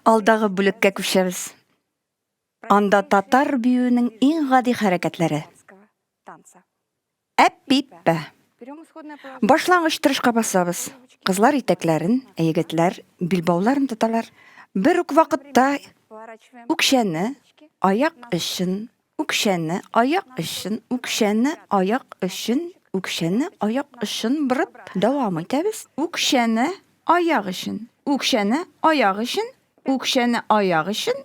Алдагы бүлеккә күчәбез. Анда татар биюенең иң гади хәрәкәтләре. Әп-пип-пә. Башлангыч торышка басабыз. Кызлар итәкләрен, ә егетләр билбауларын тоталар. Бер үк вакытта үкчәне, аяк очын, үкчәне, аяк очын, үкчәне, аяк очын, үкчәне, аяк очын борып дәвам итәбез. Үкчәне, аяк очын, үкчәне, аяк очын, үкчәне, аяк очын.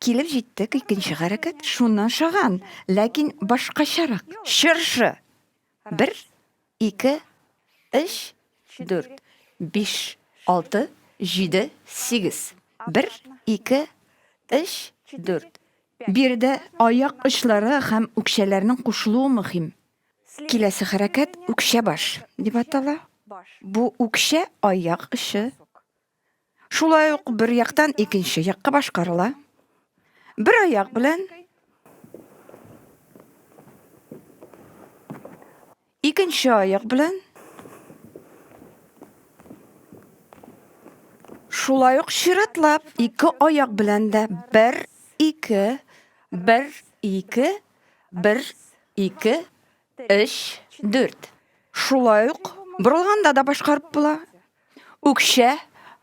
Килеп җиттек, икенче хәрәкәт шуны ошаган, ләкин башкачарак. Чыршы. Бер, ике, өч, дүрт, биш, алты, җиде, сигез. Бер, ике, өч, дүрт. Биредә аяк очлары һәм үкчәләрнең кушылуы мөһим. Киләсе хәрәкәт үкчә баш дип атала. Бу үкчә аяк очы. Шулай ук бер яктан икенче якка башкарыла. Бер аяк белән икенче аяк белән шулай ук чиратлап ике аяк белән дә бер, ике, бер, ике, бер, ике, өч, дүрт. Шулай ук борылганда да башкарып була. Үкчә,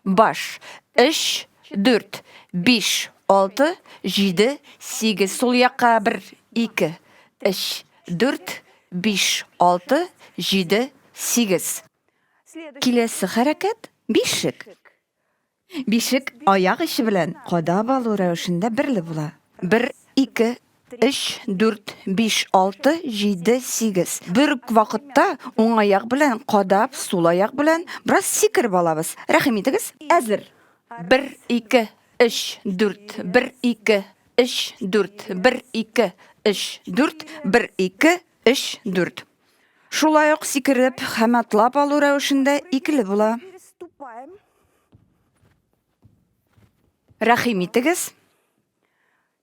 баш. Өч, дүрт, биш, алты, җиде, сигез. Сул якка бер, ике, өч, дүрт, биш, алты, җиде, сигез. Киләсе хәрәкәт, бишек. Бишек аяк эче белән кадап алу рәвешендә берле була. Бер, ике, өч, дүрт, биш, алты, җиде, сигез. Бер үк вакытта уң аяк белән кадап, сул аяк белән бераз сикереп алабыз. Рәхим итегез. Әзер. Бер, ике, өч, дүрт, бер, ике, өч, дүрт, бер, ике, өч, дүрт, бер, ике, өч, дүрт. Шулай ук сикереп һәм атлап алу рәвешендә икеле була. Рәхим итегез.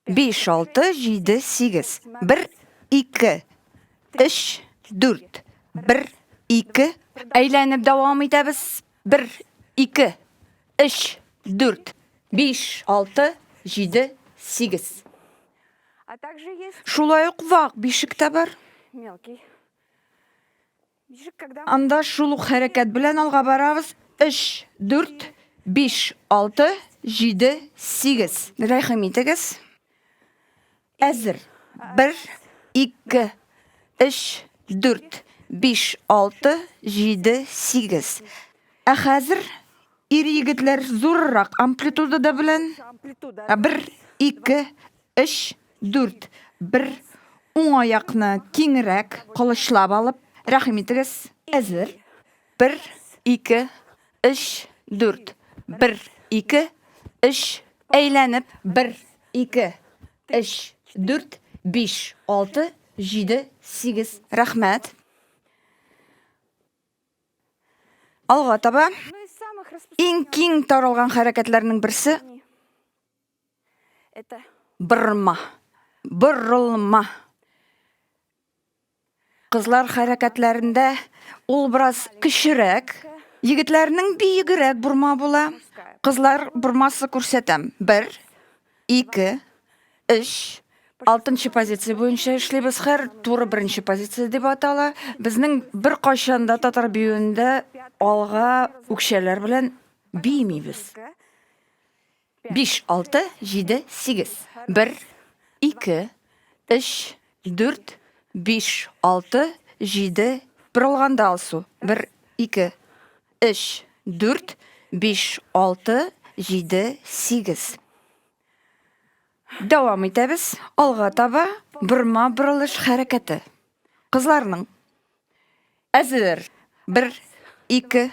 5, 6, 7, 8. 1, 2, 3, 4. 1, 2. Әйләнеп дәвам итәбез. 1, 2, 3, 4, 5, 6, 7, 8. Шулай ук вак бишек тә бар. Анда шул ук хәрәкәт белән алга барабыз. 3, 4, 5, 6, 7, 8. Рәхим итегез. Әзер. 1, 2, 3, 4, 5, 6, 7, 8. Ә хәзер ир егетләр зуррак амплитудада белән. 1, 2, Өч, дүрт, бер. Уң аякны киңрәк колачлап алып, рәхим итегез. Әзер. Бер, ике, өч, дүрт. Бер, ике, өч. Әйләнеп, бер, ике, өч, дүрт, биш, алты, җиде, сигез. Рәхмәт. Алга таба. Иң киң таралган хәрәкәтләрнең берсе Борма. Борылма. Кызлар хәрәкәтләрендә ул бераз көчерәк, егетләрнең биегерәк бурма була. Кызлар бурмасы күрсәтәм. Бер, ике, өч, Алтынчы позиция буенча эшлибез. Хәр туры беренче позиция дип атала. Безнең беркайчан да татар биюендә алга үкчәләр белән биемибез. Биш, алты, җиде, сигез. Бер, ике, өч, дүрт, биш, алты, җиде. Борылганда Алсу. Бер, ике, өч, дүрт, биш, алты, җиде, сигез. Дәвам итәбез. Алга таба борма борылыш хәрәкәте. Кызларның Әзер. Бер, ике,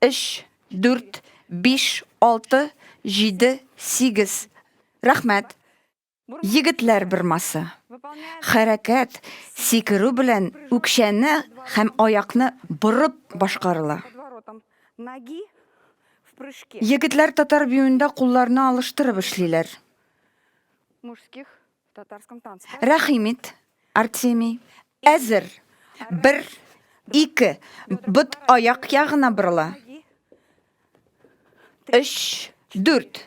өч, дүрт, биш, алты, җиде, сигез. Рәхмәт. Егетләр бормасы. Хәрәкәт сикерү белән үкчәне һәм аякны борып башкарыла. Егетләр татар биюендә кулларны алыштырып эшлиләр. Рәхим ит, Артемий. Әзер. Бер, ике. Бот аяк ягына борыла. Өч, дүрт.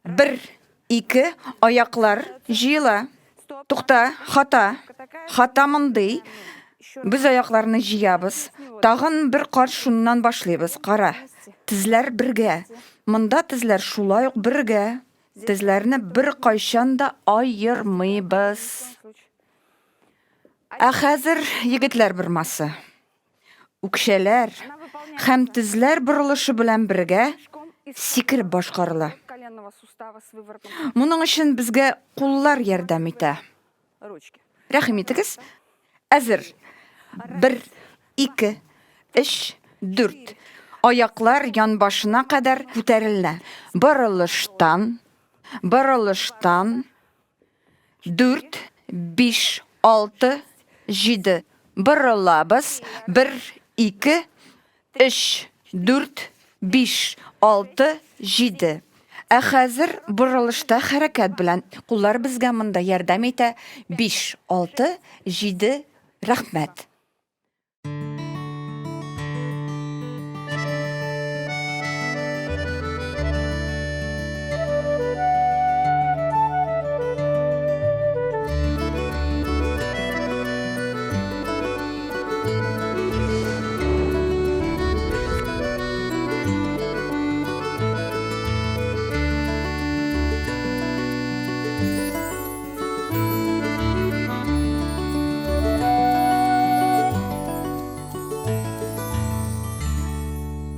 Бер, ике, аяклар җыела. Тукта, хата. Хата мондый. Без аякларны җыябыз. Тагын бер кат шуннан башлыйбыз. Кара, тезләр бергә. Монда тезләр шулай ук бергә. Тезләрне беркайчан да аермыйбыз. Ә хәзер егетләр бормасы. Үкчәләр һәм тезләр борылышы белән бергә сикереп башкарыла. Моның өчен безгә куллар ярдәм итә. Рәхим итегез. Әзер. Бер, ике, өч, дүрт. Аяклар янбашына кадәр күтәрелә. Борылыштан, борылыштан, Дүрт, биш, алты, җиде. Борылабыз. Бер, ике, өч, дүрт, биш, алты, җиде. Ә хәзер борылышта хәрәкәт белән. Куллар безгә монда ярдәм итә. Биш, алты, җиде. Рәхмәт.